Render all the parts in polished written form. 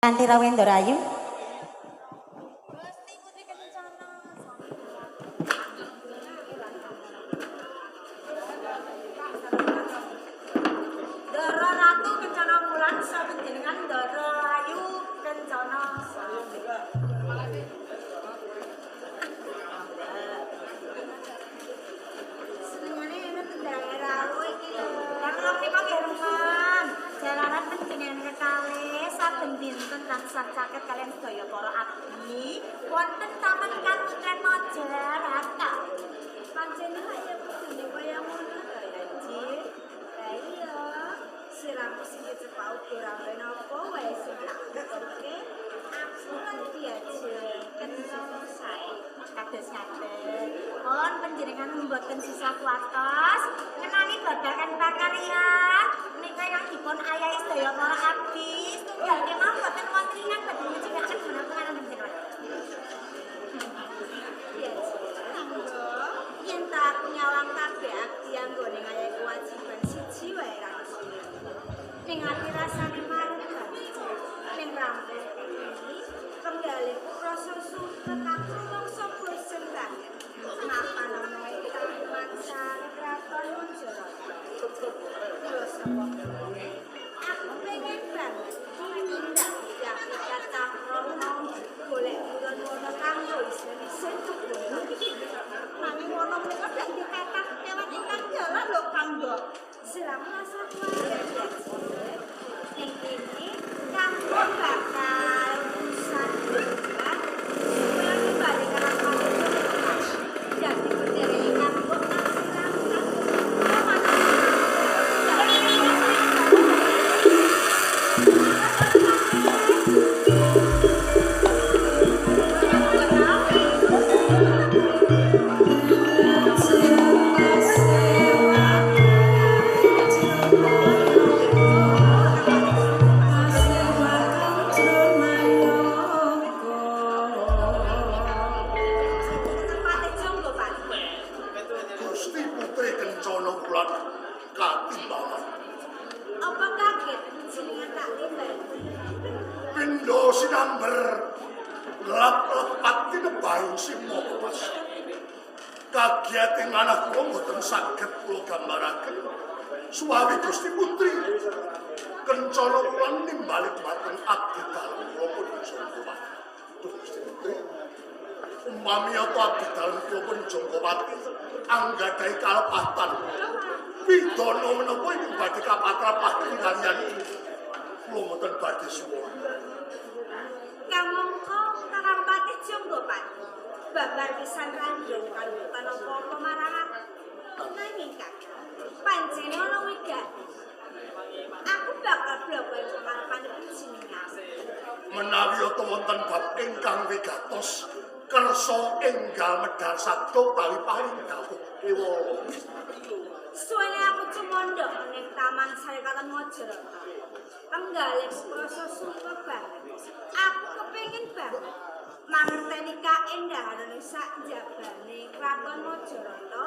Kanthi rawuh Ndara Ayu. Gusti Putri Kencana. Ndara Ratu Kencana Wulan sapanjenengan Ndara Ayu Kencana. Senengane enten rawuh iki lho. Lah kula menika nggih remen. Jalaran panjenengan kekalih saben dinten tansah caket kaliyan sedaya para abdi wonten Taman Katutren Majarata. Panjenengan ya kudune kaya ngono to ya, Ci. Lah iya, siramu sing cepak uga ora napa wae sing tak butuhke. Aku lan diajeng kenal sae. Kados ngaten. Pun panjenengan mboten sisah kuwatos ngenani babagan pakaryan menika ingkang dipun ayahi sedaya para abdi setunggal kemawon mboten wonten ingkang badhe ngecekaken menapa kaliyan panjenengan. Ya, Ci. Yen ta aku nyawang kabeh abdi anggone ngayahi kewajiban siji wae ra Ci. Ning ati rasane marep banget. Ning rampung iki penggaliku rasa sumpek aku rumangsa bosen banget. Mapan ana ing Taman Sari Kraton Majarata. Mula saka kuwi, aku pengen banget tindak pikat cakrono golek buron-wono kanggo isen-isen kebon. Nanging wono menika dak dikathah kewan ingkang galak lho kanggo. Siramu rasa kuwatir ya, Ci. Ning kene kanggo bakal urusan berobat supaya kembali ke rapat. Jadi berdiri kanggo tempate jonggo Pak. Gusti Putri Kencana Wulan katimbalan. Apa kaget jenengan tak timbal? Pindha sinamber lap lepat tinebahing simo kepas. Kagiat ing manah kula mboten saged kula gambaraken. Suwawi Gusti Putri Kencana Wulan nimbali dhumateng abdi dalem kula pun Jongkowati. Duh Gusti Putri, umpami ata abdi dalem kula pun Jongkowati anggadhahi kalepatan. Pidana menapa ingkang badhe kapatrapaken kaliyan kula mboten badhe suwun. Kamangka Kakang Patih Jonggo Pak. Babar pisan randhong kaluputan apa-apa marang aku. Nanging Kakang, pancene ana wigati. Aku bakal bloko ing pekarepane panjenengan. Menawi ata wonten bab ingkang wigatos kersa enggal medal sabda utawi paring dawuh kewala. Suwene aku cumandha ning Taman Sari Kraton Majarata. Penggalih rasa sumpek banget. Aku kepengin banget mangerteni kaendahan sak jabane Kraton Majarata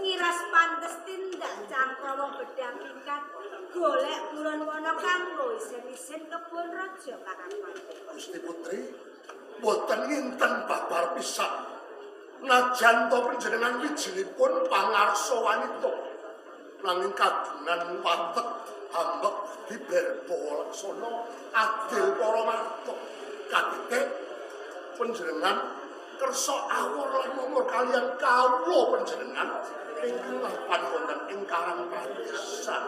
ngiras pantes tindak cangkrawa bedah pikat golek buron wana kanggo isen-isen kebon raja Kakang Patih. Gusti Putri boten nginten babar pisan. Najan to panjenengan wijilipun pangarsa wanita nanging kagungan watek ambek budi berbawa laksana adil para marta. Katitik panjenengan kersa awor lan momor kaliyan kawula panjenengan ingkang mapan wonten ing Karang Padesan.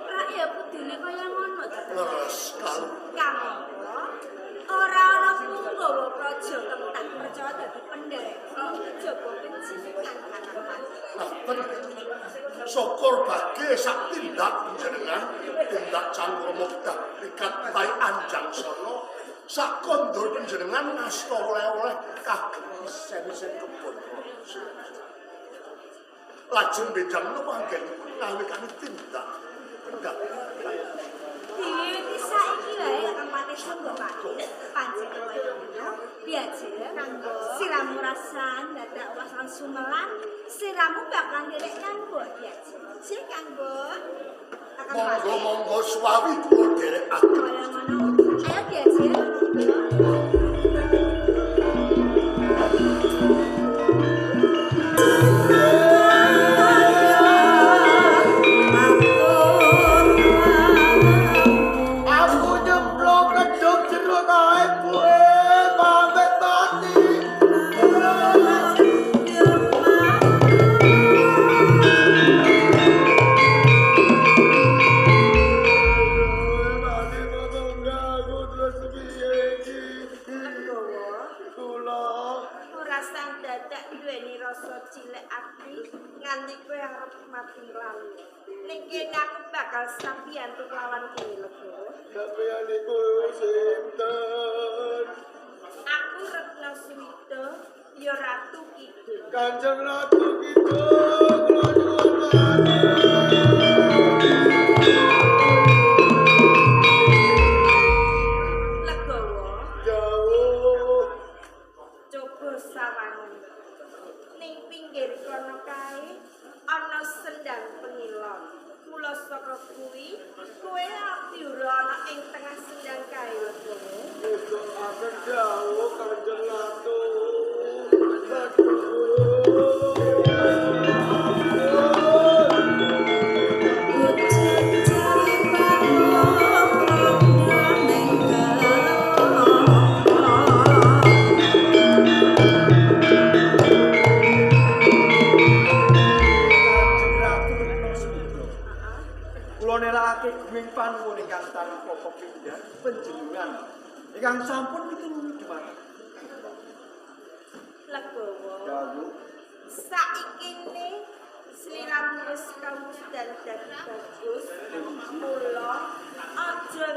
Rak ya kudune kaya ngono ta. Leres kalu. Kamangka ora ana punggawa praja kang tak percaya dadi pendherek kejaba panjenengan Kakang Patih. Ngaten syukur bage sak tindak panjenengan tindak cangkrama bedah rikat utawi anjangsana sak kondur panjenengan ngasta oleh-oleh kagem isen-isen kebon. Lajeng benjang menapa anggenipun ngawikani tindak pendak. Diwiwiti saiki wae Kakang Patih Jonggo Patih. Pancen kaya ngono, biaje kanggo siramu rasan dadak wasan sumelang, siramu bakal nderek kanggo biaje. Sih kanggo Kakang Monggo Patih. monggo suwawi kula dherekaken. Kaya ngono. Ayo Aku nyemplung kedung jero kae buwe pamit mati. Mati manunggal aku terus piye iki? Legowo, Kula ora sang dadak duweni rasa cilik ati nganti kowe arep mati nglalu. Ning kene aku bakal sabiyantu kelawan kowe Legowo. Sampeyan niku sinten? Aku Retno Suwita, ya Ratu Kidul. Kanjeng Ratu Kidul, kula nyuwun mati. Legowo, Jauh. coba sawangen. Ning pinggir kono kae ana sendang pengilon. Mula saka kuwi, kowe abiura ana ing tengah sendang kae Legowo. Besok akan jauh Kanjeng Ratu. Aduh. Kanjeng Ratu Retno Sumitra. Kula nelakake guming panuwun ingkang tanpa pepindhan panjenengan ingkang sampun mitulungi dumateng. Legowo. Dawuh Saikine sliramu wis kawujudan dadi bagus. Mula aja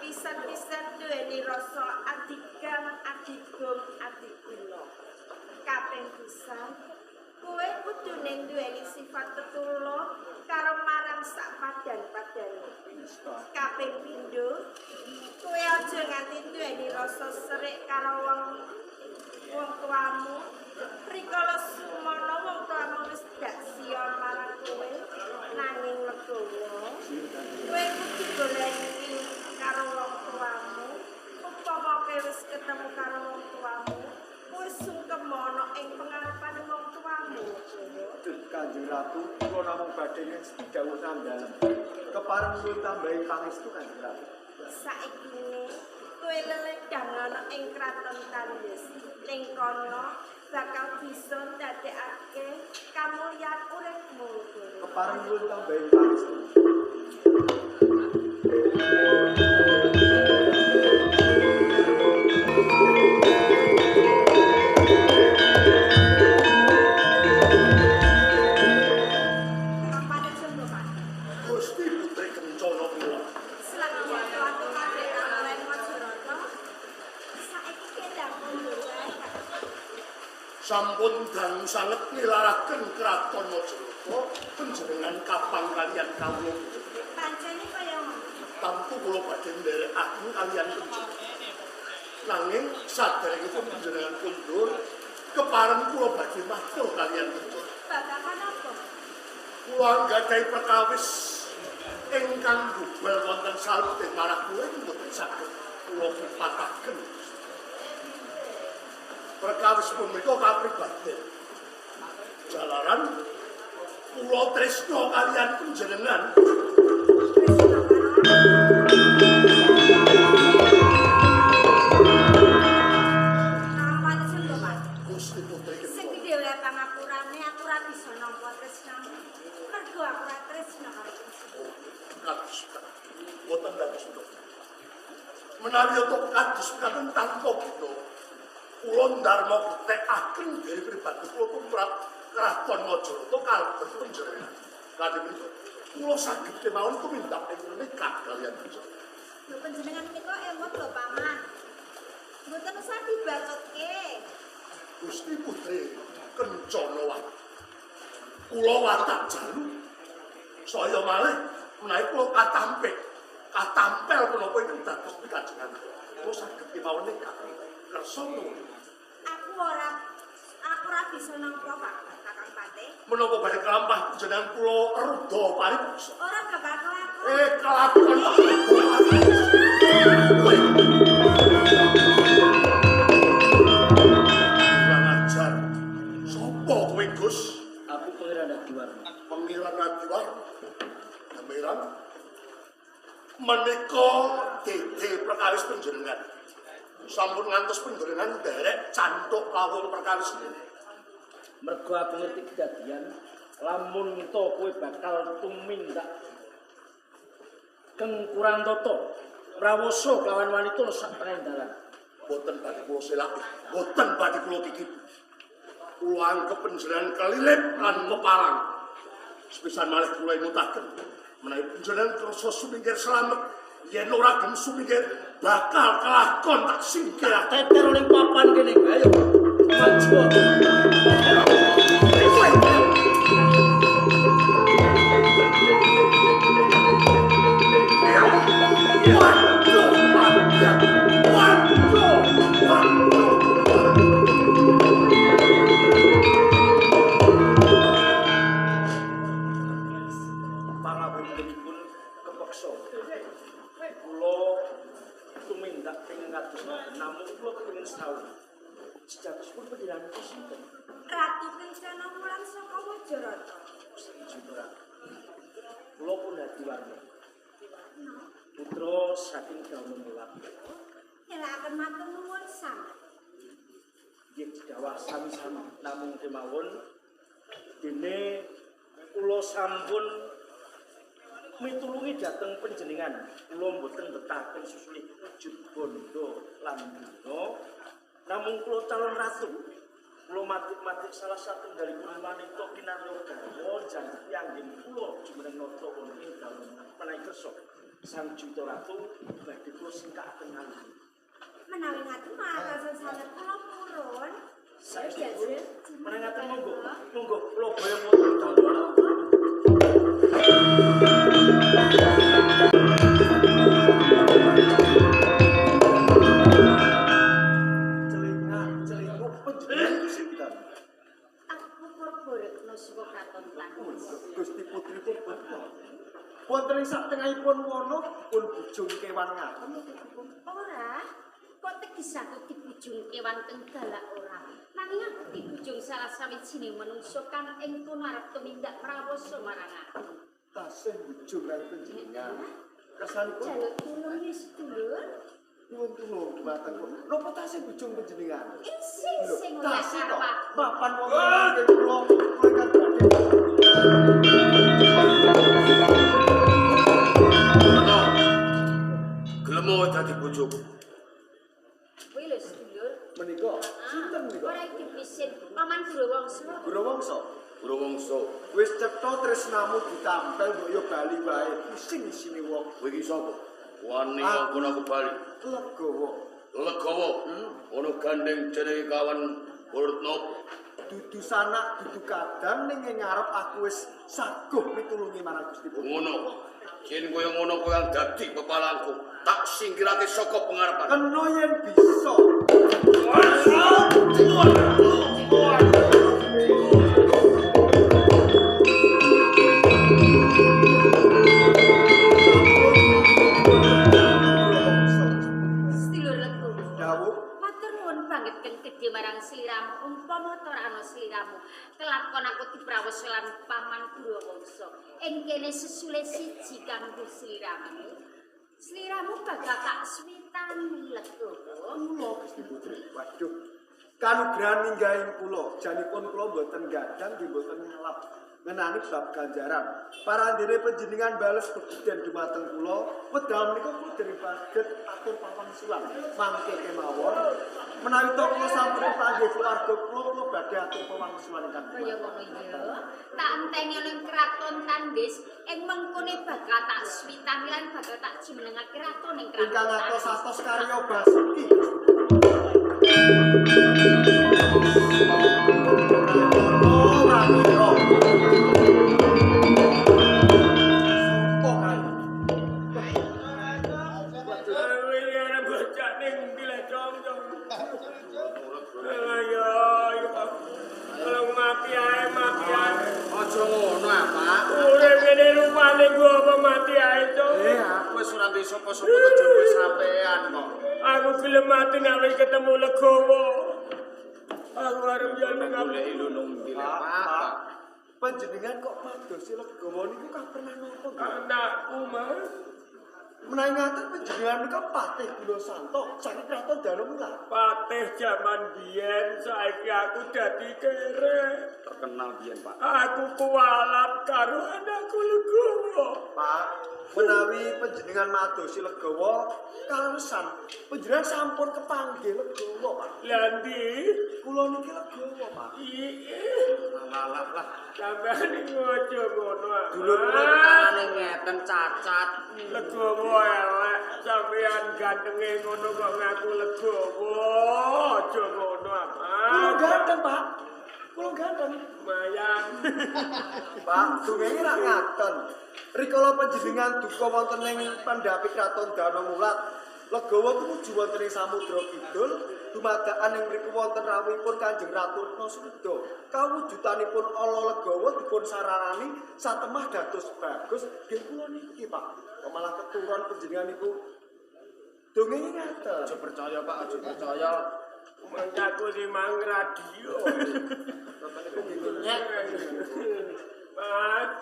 pisan-pisan duweni rasa adigang, adigung, adiguna. Kaping pisan, kowe kudune duweni sifat tetula karo marang sak padan-padane. Kaping pindho, kowe aja nganti duweni rasa serik karo wong wong tuamu. Rikala sumana wong tuamu wis dak siya marang kowe, nanging Legowo, kowe kudu goleki karo wong tuamu. Upama kowe wis ketemu karo wong tuamu, kowe sungkem ana ing pengarepane wong tuamu. Legowo. Duh Kanjeng Ratu, kula namung badhe ngesti dawuh nandalem. Kepareng nyuwun tambahi pangestu Kanjeng Ratu. Saikine kowe lelendang ana ing kraton Tandes. Ning kono bakal bisa ndadekake kamulyan uripmu. Legowo. Kepareng nyuwun tambahi pangestu. Kampane sungguh, Pak. Gusti Putri Kencana kula. Selagi aku kabeh kamulen Majarata. Saiki kendang mundur wae, Kak. Sampun dangu sanget nilaraken kraton Majarata panjenengan kapang kaliyan kawula. Pancene kaya ngono. Tamtu kula badhe nderekaken kaliyan panjenengan. Nanging saderengipun panjenengan kundur, kepareng kula badhe matur kaliyan panjenengan. Babagan apa? Kula anggadhahi perkawis ingkang gubel wonten salebeting marah kula mboten saged kula kipataken. Perkawis punika kapribaden. Jalaran kula tresna kaliyan panjenengan. Tresna karo Kampane sungguh, Pak. Gusti Putri Sing Kencana. dhewe pangapurane aku ora bisa nampa tresnamu. Mergo aku ora tresna karo panjenengan. Kados boten dados menika. Menawi untuk kados mekaten tanpa guna, kula ndarma getekaken diri pribadi kula tumrap Kraton Majarata kalebet panjenengan. Kanthi menika kula saged kemawon tumindak ing nikah kaliyan panjenengan. Lho panjenengan menika emot lho, Paman. Mboten usah dibacutke. Gusti Putri Kencana Wati. Kula watak jalu. Saya malih menawi kula katampik, katampel menapa ingkang dados pikajengan. Kula saged kemawon nikah. Kersa nuwun. Aku ora bisa nampa, Pak, Kakang Pate. Menapa badhe kelampah panjenengan kula rudha paripeksa. Ora bakal kelakon. Kelakon tak rudha paripeksa. Menika dede perkawis panjenengan. Sampun ngantos panjenengan nderek cantuk lawung perkawis niku. Mergo aku ngerti kedadian lamun to kowe bakal tumindak keng kurang toto prawoso kelawan wanita sak tengah dalan. Boten badhe kula selaki, boten badhe kula kikip. Kula anggep panjenengan kelilip lan pepalang. Sepisan malih kula emutaken menawi panjenengan kersa sumingkir slamet, yen ora gelem sumingkir bakal kelakon tak singkir. Teter ning papan kene, ayo maju. Pangapuntenipun kepeksa. Kula tumindak pengen kados namung kula kepengin saweg. Sejatosipun panjenengan sinten? Ratu Kencana Wulan saka Wajarata. Kula pun Hadiwarna. Putra saking Dauna Mulak. Nyelakaken matur nuwun sanget. Nggih didhawah sami-sami namung kemawon dene kula sampun mitulungi dhateng panjenengan. Kula mboten betahaken susulih wujud bondo lan dina. Namung kula calon ratu. Kula matik-matik salah satunggalipun wanita kinarya garwa janji anggen kula jumeneng nata wonten ing dalem menawi kersa Sang Juwita Ratu badhe kula singkakaken malih. Menawi ngaten makasen sanget kula purun. Saestupun menawi ngaten monggo, monggo kula boyong wonten dalem. Celingak, celinguk panjenengan sinten? Aku Purboretno saka Kraton Tandes. Gusti Putri pun beto. Wonten ing satengahipun wana pun bujung kewan ngaten pripun? Ora, kok tegis aku dibujung kewan kang galak ora. Nanging aku dibujung salah sawijining manungsa kang ing kono arep tumindak prawasa marang aku. Tasih bujung kali panjenengan. Kesanipun Jaluk tulung ya sedulur. Nyuwun tulung dumateng kula. Napa tasih bujung panjenengan? Isih sing ora Tasih to. arep. Mapan wonten ing kula, kula ingkang badhe. Gelem dadi bojoku. Kuwi lho sedulur. Menika sinten menika? Ora iki pisin Paman Gurawangsa. Gurawangsa. Gurawangsa, Wis cetha tresnamu ditampel mbok yo bali wae. Pusing isine wong. kowe iki sapa? Wani ngongkon aku bali. Legawa. Legawa. Ono gandeng jenenge kawan Purutno. Dudu sanak, dudu kadang ning ing ngarep aku wis saguh mitulungi marang Gusti Putri. Ngono. Yen kaya ngono kowe kang dadi pepalangku, tak singkirake saka pengarepan. Kena yen bisa. Sedulur Legawa. Dawuh. Matur nuwun banget keng gedhe marang sliramu. Umpama ta ora ana sliramu, kelakon aku diprawos lan Paman Gurawangsa. Ing kene sesule siji kanggo sliramu. Sliramu bakal tak switani Legawa. Kula Gusti Putri. Waduh. Kanugrahan ninggahin kula, janipun kula mboten gadang nggih mboten ngalap ngenani bab ganjaran. Parandene panjenengan bales bebuden dumateng kula, wedal menika kula dereng saged atur pawangsulan. Mangke kemawon menawi to kula sampun panggih keluarga kula, kula badhe atur pawangsulan ingkang Kaya ngono ya. Tak enteni ning kraton Tandes, ing mengkone bakal tak switani lan bakal tak jumenengake ratu ning kraton. Ingkang Tandes. atos-atos karya Basuki. Ora kira. Sopo kae? Ana bocah ning ndi le, Cong, Cong. Ayo, ayo. Tolong mati ae, mati ae. Aja ngono, ah, Pak. Urip ngene rupane gua apa mati ae, Cong. Aku wis ora duwe sapa-sapa kejaba sampean kok. Aku gelem mati nek wis ketemu Legowo. Aku arep njaluk Goleki lho nang ndi le, Pak, Pak. Pak. Panjenengan kok pados Legawa niku kah pernah napa nggih? Anakku, Mas. Menawi ngaten panjenengan menika Patih Gunasanto saking Kraton Danumula. Patih jaman biyen saiki aku dadi kere. Terkenal biyen, Pak. Aku kualap karo anakku Legowo. Pak, menawi panjenengan madosi Legowo kaleresan panjenengan sampun kepanggih Legowo, Pak. Lah ndi? Kula niki Legowo, Pak. Iya. Lah lah. Sampeyan iki aja ngono. Dulur kula tangane ngeten cacat. Legowo elek, sampeyan gantenge ngono kok ngaku Legowo. Aja ngono, Mas. Kula ganteng, Pak. Kula ganteng. Lumayan. Pak, dongenge rak ngaten. Rikala panjenengan duka wonten ing pandhapi Kraton Danumula, Legowo tumuju wonten ing Samudra Kidul, dumadakan ing mriku wonten rawuhipun Kanjeng Ratu Retna Suwida. Kawujudanipun ala Legowo dipun saranani satemah dados bagus nggih kula niki, Pak. Kok malah keturun panjenengan niku. Dongenge ngaten. Aja percaya, Pak, aja percaya. Mangkaku sing mang radio. Mas,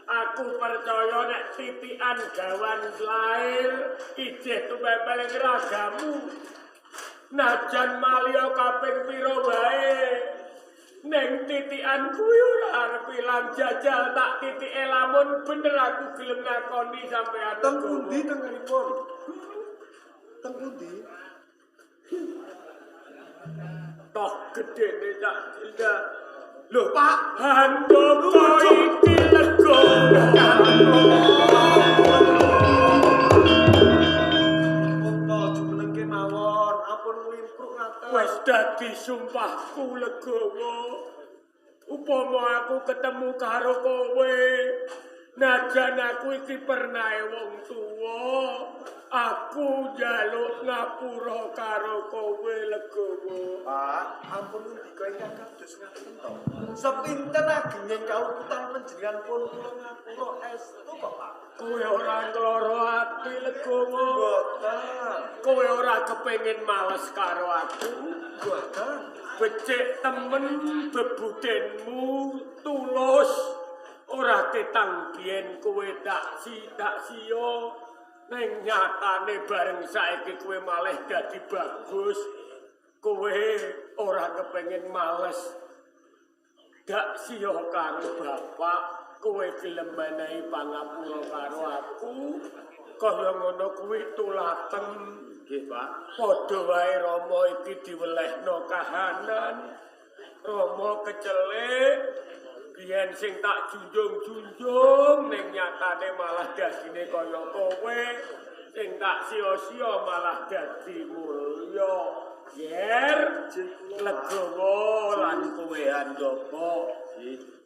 aku percaya nek titikan gawan lair ijeh tumepel ing ragamu. Najan malya kaping pira wae. Ning titikan kuwi ora arep ilang jajal tak titike lamun bener aku gelem ngakoni sampean. Teng pundi tengenipun? Teng pundi? Toh gedene tak tidak. Lho, Pak, Handoko iki Legowo. Unta jumeneng kemawon, ampun nglimpruk ngaten. Wis dadi sumpahku Legowo. Upama aku ketemu karo kowe, najan aku iki pernahe wong tuwa, aku njaluk ngapura karo kowe Legowo. Pak, ampun ngendika ingkang kados ngaten to. Sepinten agenging kaluputan panjenengan pun kula ngapura estu kok, Pak. Kowe ora ngloro ati Legowo. Mboten. Kowe ora kepengin males karo aku. Mboten. Becik temen bebudenmu tulus. Ora ketang biyen kowe tak si tak siyo. Ning nyatane bareng saiki kowe malih dadi bagus. Kowe ora kepengin males. Dak siyo karo bapak, kowe gelem menehi pangapura karo aku. Kaya ngono kuwi tulaten. Nggih, Pak. Padha wae Rama iki diwelehno kahanan. Rama kecelik, biyen sing tak junjung-junjung ning nyatane malah dadine kaya kowe, sing tak sia-sia malah dadi mulya. Yer, Legowo lan kowe Handaka.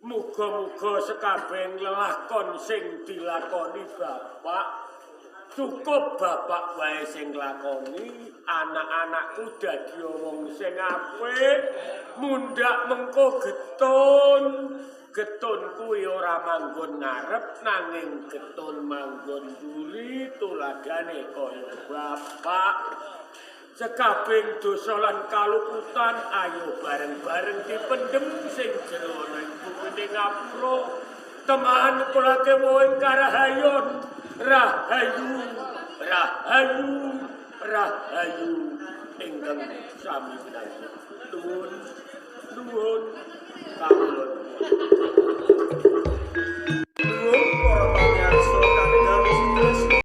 Muga-muga sekabehing lelakon sing dilakoni bapak cukup bapak wae sing nglakoni, anak-anakku dadi wong sing apik, mundhak mengko getun. Getun kuwi ora manggon ngarep nanging getun manggon mburi tuladhane kaya bapak. Sekabehing dosa lan kaluputan ayo bareng-bareng dipendhem sing jero ana ing bumine ngapura. Temahan kulake woing karahayon. Rahayu, rahayu, rahayu ingkang sami pinanggih. Nuwun, nuwun.